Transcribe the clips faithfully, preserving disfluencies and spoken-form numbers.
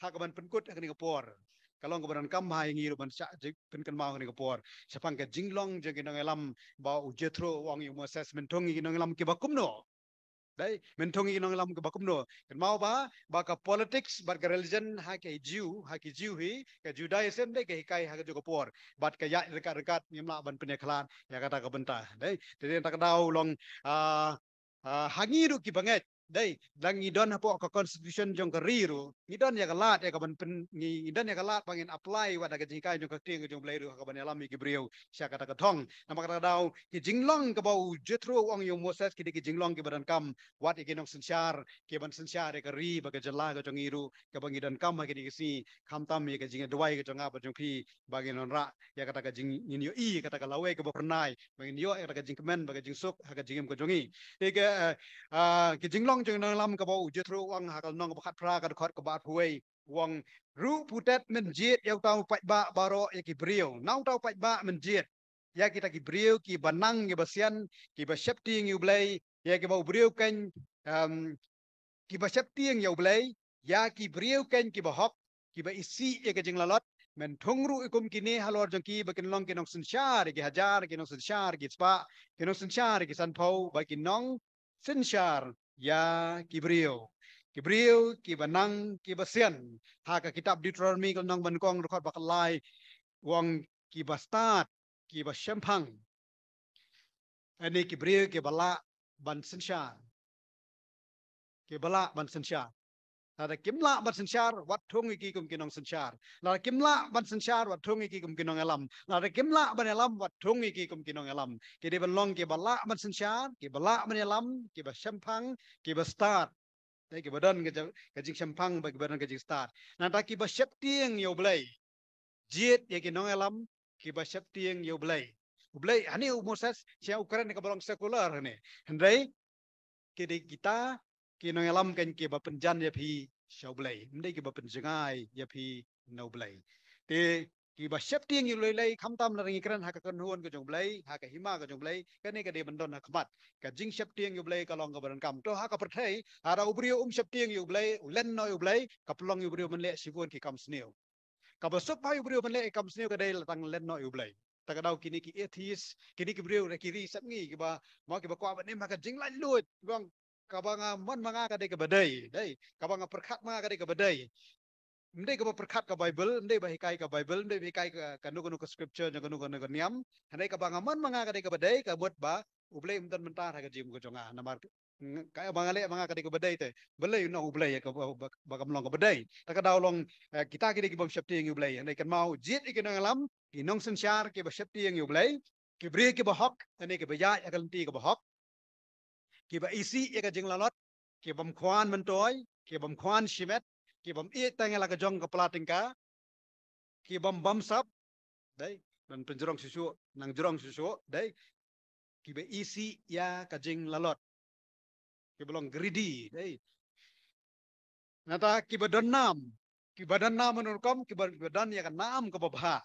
ha kaban pynkut ha kane ka por. Ka long kaba donkam ha ïa ngi ruh ban shah pynkynmaw ha kane ka por shaphang ka jinglong jong ki nongïalam ba u Jethro u ong ïa u Moses, men thung ïa ki nongïalam kiba kumno. Dei, men thung ïa ki nongïalam kiba kumno. Kynmaw ba, ba ka politics bad ka religion ha ki Jew, ha ki Jew hi, ka Judaism dei ka hikai ha kajuh ka por. Bad ka ïaid ryngkat-ryngkat, ngim lah ban pynïakhlad ïa kata ka bynta. Dei, te dei kata ka daw long, ah, ah, ha ngi ruh kiba ngeit. Dei, lada ngi don hapoh ka constitution jong ka ri ruh, ngi don ïa ka lad ïa kaban pyn, ngi, ngi don ïa ka lad ba ngin apply wat da ka jinghikai jong ka ktien ka jong u Blei ruh ha kaban ïalam ïa ki briew sha kata ka thong. Namar kata ka daw, ki jinglong kaba u Jethro u ong ïa u Moses ki dei ki jinglong kiba donkam, wat ïa ki nongsynshar, kiban synshar ïa ka ri bad ka jylla ka jong ngi ruh, kaba ngi donkam ha kine ki sngi, khamtam ïa ka jingduwai ka jong nga bad jong phi, ba ngin wanrah ïa kata ka jing, ngin ïohi ïa kata ka lawei kaba phyrnai, ba ngin ïoh ïa kata ka jingkmen bad ka jingsuk ha ka jingim ka jong ngi. Te ka, eh, ah, ki jinglong jong ki nongïalam kaba u Jethro u ong ha ka lynnong kaba khatphra, ka dkhot kaba arphew wei, u ong, ruh putet men jied ïa uta u paidbah baroh ïa ki briew. Na uta u paidbah men jied? Ïa kita ki briew kiba nang kiba sian, kiba sheptieng ïa u Blei, ïa kiba u briew keiñ, em, kiba sheptieng ïa u Blei, ïa ki briew keiñ kiba hok, kiba isih ïa ka jinglalot, men thung ruh ïa kum kine halor jong ki ba kin long ki nongsynshar ïa ki hajar, ki nongsynshar ïa ki spah, ki nongsynshar ïa ki sanphew, ba ki nongsynshar ïa ki briew. Ki briew kiba nang kiba sian. Ha ka kitab Deuteronomy ka lynnong ba nyngkong, dkhot ba khatlai, u ong kiba stad, kiba shemphang. Kine ki briew kiba lah ban synshar. Kiba lah ban synshar. Lada kim lah ban synshar, wat thung ïa ki kum ki nongsynshar. Lada kim lah ban synshar, wat thung ïa ki kum ki nongïalam. Lada kim lah ban ïalam, wat thung ïa ki kum ki nongïalam. Ki dei ban long kiba lah ban synshar, kiba lah ban ïalam, kiba shemphang, kiba stad. Dei, kiba don ka jing, ka jingshemphang bad kiba don ka jingstad. Nangta kiba sheptieng ïa u Blei. Jied ïa ki nongïalam kiba sheptieng ïa u Blei. U Blei, hangne u Moses, sha u kren kaba long secular hangne. Hynrei, ki dei kita ki nongïalam keiñ kiba pynjan ïa phi sha u Blei. Ym dei kiba pynjngai ïa phi na u Blei. Te kiba sheptieng ïa u Blei, khamtam lada ngi kren ha ka kynhun ka jong u Blei, ha ka hima ka jong u Blei, kane ka dei ban don ha khmat. Ka jingsheptieng ïa u Blei ka long kaba donkam. To ha ka pyrthei, lada u briew um sheptieng ïa u Blei, u len noh ïa u Blei, ka pynlong ïa u briew ban leh shibun ki kam sniew. Kaba suk ba ïa u briew ban leh ki kam sniew ka dei la tang len noh ïa u Blei. Ta ka daw kine ki atheist, kine ki briew re ki ri sep ngi kiba, ma kiba kwah ban im ha ka jinglaitluid, bang kaba nga mon ma nga ka dei kaba dei, dei, kaba nga pyrkhat ma nga ka dei kaba dei. Ym dei kaba pyrkhat ka Bible, ym dei ba hikai ka Bible, ym dei ba hikai ka, kano kano ka scripture, kano kano ka niam. Hynrei kaba nga mon ma nga ka dei kaba dei, ka mut ba u Blei um don mynta ha ka jingim ka jong nga. Namar ka, ba nga leh ma nga ka dei kaba dei te, balei u nong u Blei ïa kaba, ba, ba kam long kaba dei. Ta ka daw long, eh, kita ki dei kibym sheptieng ïa u Blei. Hynrei kynmaw, jied ïa ki nongïalam, ki nongsynshar kiba sheptieng ïa u Blei, ki briew kiba hok, hynrei kiba ïaid ha ka lynti kaba hok, kiba isih ïa ka jinglalot, kibym khwan myntoi, kibym khwan shimet, kibym ïeit tang ïa la ka jong ka pla tyngka, kibym bamsap, dei, ban pynjrong shuh shuh, nang jrong shuh shuh, dei, kiba isih ïa ka jinglalot. Kiba long greedy, dei. Nangta kiba don nam, kiba don nam hano rukom, kiba, kiba don ïa ka nam kaba bha.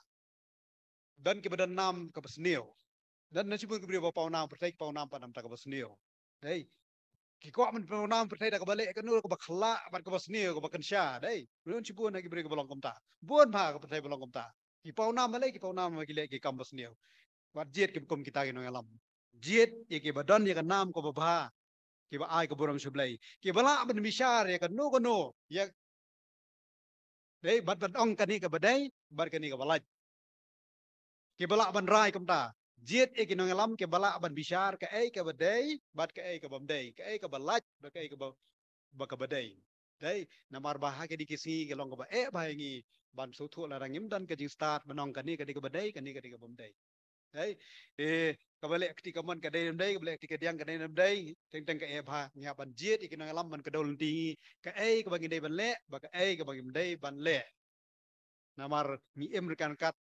Don kiba don nam kaba sniew. Don na shibun ki briew ba paw nam pyrthei, paw nam pat namar kaba sniew. Dei. Ki kwah ban paw nam pyrthei da kaba leh kano kaba khlah bad kaba sniew, kaba kynsha, dei. Don shibun na ki briew kiba long kumta. Bun bha ka pyrthei ba long kumta. Ki paw nam, balei ki paw nam? Ki leh ki kam ba sniew. Wat jied ki kum kita ki nongïalam. Jied ïa kiba don ïa ka nam kaba bha, kiba ai ka burom sha u Blei, kiba lah ban bishar ïa kano kano, ïa, dei, bad ban ong kane kaba dei bad kane kaba lait. Kiba lah ban rai kumta. Jied ïa ki nongïalam kiba lah ban bishar kaei kaba dei bad kaei kabym dei, kaei kaba lait bad kaei kaba, ba kaba dei. Dei, namar ba ha kine ki sngi ka long kaba eh bha ïa ngi ban sngewthuh lada ngim don ka jingstad ban ong kane ka dei kaba dei, kane ka dei kabym dei. Dei, eh, kaba leh kti kamon ka dei ne ym dei, kaba leh kti kadiang ka dei ne ym dei, teng teng ka eh bha. Ngi hap ban jied ïa ki nongïalam ban kdew lynti ngi, kaei kaba ngi dei ban leh bad kaei kaba ngim dei ban leh. Namar ngi im ryngkat ryngkat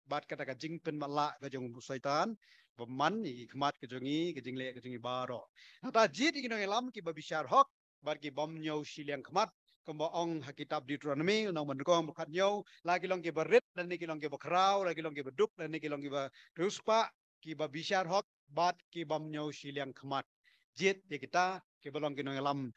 bad kata ka jingpynmatlah ka jong u Soitan ba man ïa ki khmat ka jong ngi, ka jingleh ka jong ngi baroh. Nangta jied ïa ki nongïalam kiba bishar hok bad kibym ñiew shiliang khmat, kumba ong ha kitab Deuteronomy, lynnong ba nyngkong, dkhot khathynñiew, la ki long kiba rit lane ki long kiba khraw, la ki long kiba duk lane ki long kiba riewspah, kiba bishar hok bad kibym ñiew shiliang khmat. Jied ïa kita kiba long ki nongïalam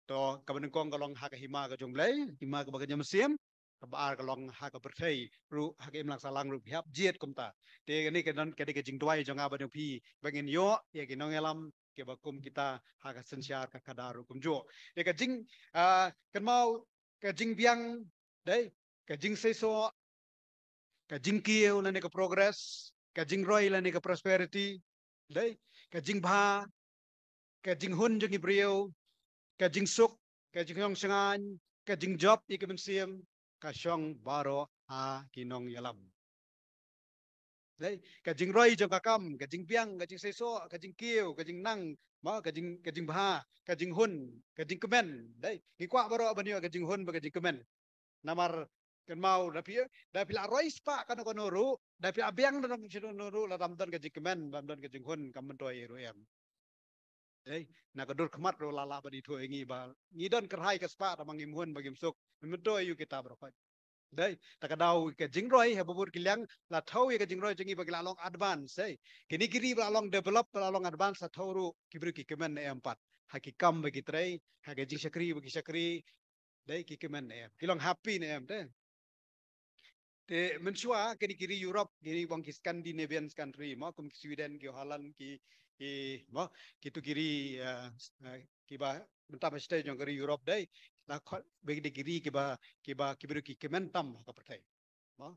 To, kaba nyngkong ka long ha ka hima ka jong U Blei, hima kaba ka jam siem, kaba ar ka long ha ka pyrthei ruh, ha ka imlang sahlang ruh, hap jied kumta. Te kane ka don, ka dei ka jingduwai jong nga bad jong phi, ba ngin ïoh ïa ki nongïalam kiba kum kita ha ka synshar ka khadar ruh kumjuh. Te ka jing, ah, kynmaw, ka jingbiang, dei, ka jingseisoh, ka jingkiew lane ka progress, ka jingroi lane ka prosperity, dei, ka jingbha, ka jinghun jong ki briew, ka jingsuk, ka jingshong shngaiñ, ka jingjop ïa ki mynsiem, ka shong baroh ha ki nongïalam. Dei, ka jingroi jong ka kam, ka jingbiang, ka jingseisoh, ka jingkiew, ka jingnang, ma, ka jing, ka jingbha, ka jinghun, ka jingkmen. Dei, ngi kwah baroh ban ïoh ka jinghun bad ka jingkmen. Namar kynmaw da phi, da phi la roi spah kano kano ruh, da phi la biang da kano kano ruh, lada ym don ka jingkmen, ym don ka jinghun, kam myntoi ruh em. Dei, na ka dur khmat ruh la lah ban ithuh ïa ngi ba ngi don kyrhai ka spah, tangba ngim hun, ba ngim suk, ngim myntoi ïa kita baroh khoit. Dei, ta ka daw ka jingroi, haba bud ki liang, la thaw ïa ka jingroi jong ngi ba ki la long advance, dei. Kine ki ri ba la long develop, ba la long advance, la thaw ruh ki briew ki kmen ne em pat ha ki kam ba ki trei, ha ka jingshakri ba ki shakri, dei, ki kmen ne em, ki long happy ne em, dei. Te mynshuwa kine ki ri Europe, kine bang ki Scandinavian country, ma, kum ki Sweden, ki Holland, ki, ki, ma, kitu ki ri, eh, eh, kiba mynta ba sdei jong ka ri Europe, dei, la khot ba ki dei ki ri kiba, kiba, kiba ri ki kmen tam ha ka pyrthei. Ma,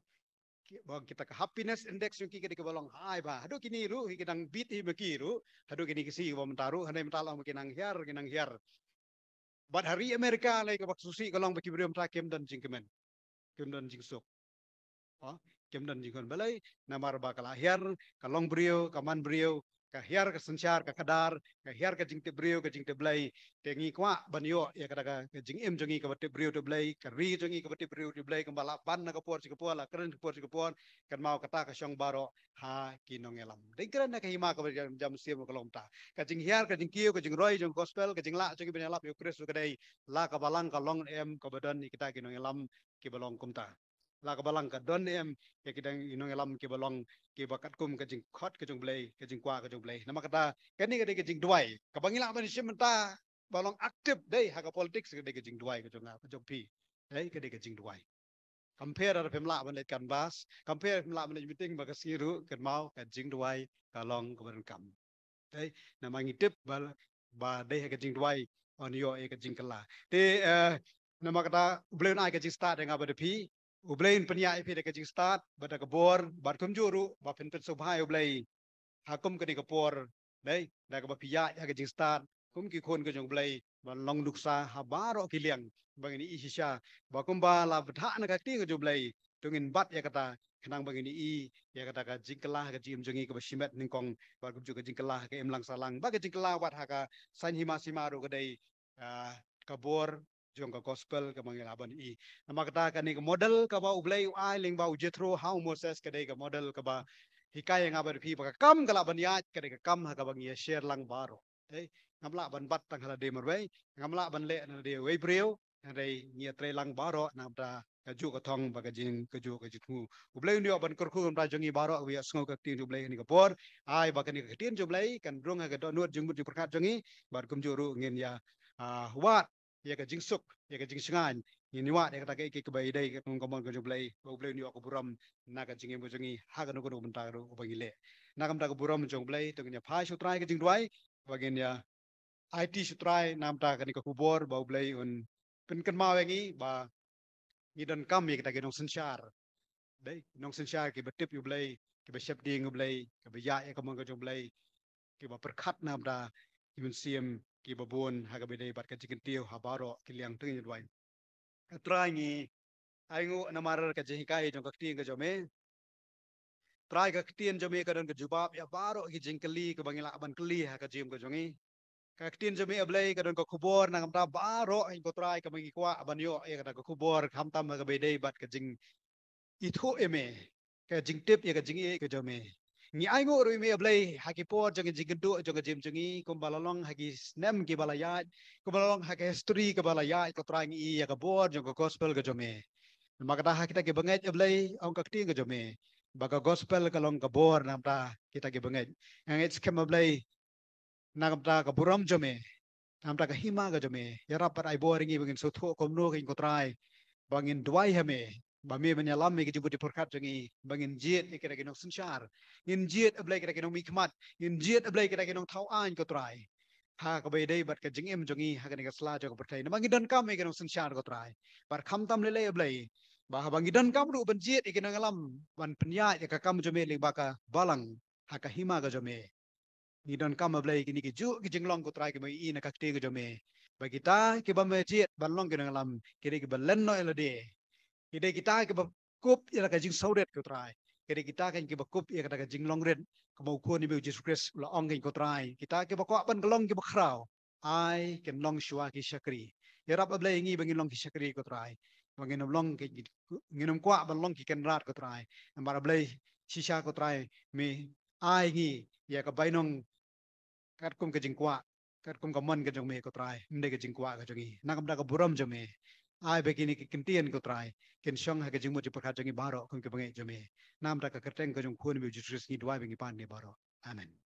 ki, bang kita ka happiness index jong ki ka dei kaba long high bha. Haduh kine ruh hi ki nang beat hi ma ki ruh, haduh kine ki sngi kiba mynta ruh, hynrei mynta long ba ki nang hiar, ki nang hiar. Bad ha ri America lei kaba sngewsih ka long ba ki briew mynta kim don jingkmen, kim don jingsuk. Ha, kim don jinghun. Balei? Namar ba ka la hiar, ka long briew, ka man briew, ka hiar ka synshar, ka khadar, ka hiar ka jingtip briew, ka jingtip Blei. Te ngi kwah ban ïoh ïa kata ka, ka jingim jong ngi kaba tip briew tip Blei, ka ri jong ngi kaba tip briew tip Blei, kumba la ban na ka por sha ka por, la kren ka por sha ka por, kynmaw kata ka shong baroh ha ki nongïalam. Dei kren na ka hima kaba jam, jam siem ka long ta. Ka jinghiar, ka jingkiew, ka jingroi jong gospel, ka jinglah jong ki ban ïalap ïa u Khrist ruh ka dei la ka balang ka long em kaba don ïa kita ki nongïalam kiba long kumta. La ka balang ka don em ïa kita ki nongïalam kiba long, kiba katkum ka jingkhot ka jong U Blei, ka jingkwah ka jong U Blei. Namar kata, kane ka dei ka jingduwai kaba ngi lah ban shim mynta ba long active, dei, ha ka politics, ka dei ka jingduwai ka jong nga, ka jong phi. Dei, ka dei ka jingduwai. Kam pher lada phim lah ban leit canvass, kam pher phim lah ban leit meeting ba ka sngi ruh, kynmaw ka jingduwai ka long kaba donkam. Dei, namar ngi tip ba, ba dei ha ka jingduwai yn ïoh ïa ka jingkylla. Te, eh, namar kata U Blei un ai ka jingstad ïa nga bad ïa phi, U Blei un pynïaid ïa phi da ka jingstad bad da ka bor, bad kumjuh ruh ba phin pynsngewbha ïa U Blei ha kum kane ka por, dei, da kaba phi ïaid ha ka jingstad kum ki khun ka jong U Blei, ban long nuksa ha baroh ki liang, ba ngin ïohi shisha ba kumba la bthah na ka ktien ka jong U Blei, to ngin bat ïa kata, khnang ba ngin ïohi ïa kata ka jingkylla ha ka jingim jong ngi kaba shimet nyngkong, bad kumjuh ka jingkylla ha ka imlang sahlang, bad ka jingkylla wat ha ka saiñ hima sima ruh ka dei, ah, ka bor jong ka gospel kaba ngi lah ban ïohi. Namar kata kane ka model kaba U Blei u ai lyngba u Jethro ha u Moses ka dei ka model kaba hikai ïa nga bad phi ba ka kam ka lah ban ïaid, ka dei ka kam ha kaba ngi ïa share lang baroh. Dei, ngam lah ban bat tang ha lade marwei, ngam lah ban leh na lade wei briew, hynrei ngi ïa trei lang baroh na ka bynta kajuh ka thong bad ka jing, kajuh ka jingthmu. U Blei un ïoh ban kyrkhu na ka bynta jong ngi baroh, u ïohsngew ka ktien jong U Blei ha kane ka por. Ai ba kane ka ktien jong U Blei kan rung ha ka dohnud jingmut jingpyrkhat jong ngi, bad kumjuh ruh ngin ïa, ah, wad ïa ka jingsuk, ïa ka jingshngaiñ. Ngin ïa wad ïa kata kaei kaei kaba ïadei ka mon ka mon ka jong U Blei, ba U Blei un ïoh ka burom na ka jingim ka jong ngi ha kano kano ka bynta ruh ba ngi leh. Na ka bynta ka burom jong U Blei, to ngin ïa phai sha U Trai ka jingduwai, ba ngin ïa aiti sha U Trai na ka bynta kane ka khubor, ba U Blei un pynkynmaw ïa ngi ba ngi donkam ïa kita ki nongsynshar. Dei, nongsynshar kiba tip ïa U Blei, kiba sheptieng ïa U Blei, kiba ïaid ïa ka mon ka jong U Blei, kiba pyrkhat na ka bynta ki mynsiem kiba bun ha kaba ïadei bad ka jingkyntiew ha baroh ki liang. To ngin ïa duwai. Ko Trai, ngi ainguh namar ka jinghikai jong ka ktien ka jong me. Trai, ka ktien jong me ka don ka jubab ïa baroh ki jingkylli kaba ngi lah ban kylli ha ka jingim ka jong ngi. Ka ktien jong me, A Blei, ka don ka khubor na ka bynta baroh hi, ko Trai, kaba ngi kwah ban ïoh ïa kata ka khubor, khamtam ha kaba ïadei bad ka jingithuh ïa me, ka jingtip ïa ka jingïeit ka jong me. Ngi ainguh ruh ïa me, A Blei, ha ki por jong ka jingkynduh jong ka jingim jong ngi, kumba la long ha ki snem kiba la ïaid, kumba la long ha ka history kaba la ïaid, ko Trai, ngi ïohi ïa ka bor jong ka gospel ka jong me. Namar kata ha kita ki bangeit, A Blei, ong ka ktien ka jong me ba ka gospel ka long ka bor na ka bynta kita ki bangeit. Nga ngeit skhem, A Blei, na ka bynta ka burom jong me, Namar ka hima ka jong me, ïarap bad ai bor ïa ngi ba ngin sngewthuh kumno kein ko Trai, ba ngin duwai ha me, ba me ban ïalam ïa ki jingmut jingpyrkhat jong ngi, ba ngin jied ïa kita ki nongsynshar, ngin jied, A Blei, kita ki nongmihkhmat, ngin jied, A Blei, kita ki nongthaw aiñ ko Trai, ha kaba ïadei bad ka jingim jong ngi ha kane ka sla jong ka pyrthei. Namar ngi donkam ïa ki nongsynshar ko Trai. Bad khamtam lei lei, A Blei, ba haba ngi donkam ruh ban jied ïa ki nongïalam ban pynïaid ïa ka kam jong me lyngba ka balang ha ka hima ka jong me, ngi donkam, A Blei, kine ki juh ki jinglong ko Trai kiba ngi ïohi na ka ktien ka jong me, ba kita kiba me jied ban long ki nongïalam ki dei kiba len noh ïa lade, ki dei kita kiba kup ïa la ka jingsngewrit ko Trai, ki dei kita kein kiba kup ïa kata ka jinglong rit, kumba U Khun jong me U Jisu Khrist u la ong kein ko Trai, kita kiba kwah ban ka long kiba khraw, ai kin long shuwa ki shakri. Ïarap, A Blei, ïa ngi ba ngin long ki shakri ko Trai, ba ngin ym long ki, ngin ym kwah ban long ki kynrad ko Trai. Namar, A Blei, shisha ko Trai, me ai ngi ïa ka bainong katkum ka jingkwah, katkum ka mon ka jong me ko Trai, ym dei ka jingkwah ka jong ngi. Na ka bynta ka burom jong me, ai ba kine ki ktien ko Trai kin shong ha ka jingmut jingpyrkhat jong ngi baroh kum ki bangeit jong me. Namar ka kyrteng ka jong U Khun jong me U Jisu Khrist ngi duwai ba ngi pan ngi baroh. Amen.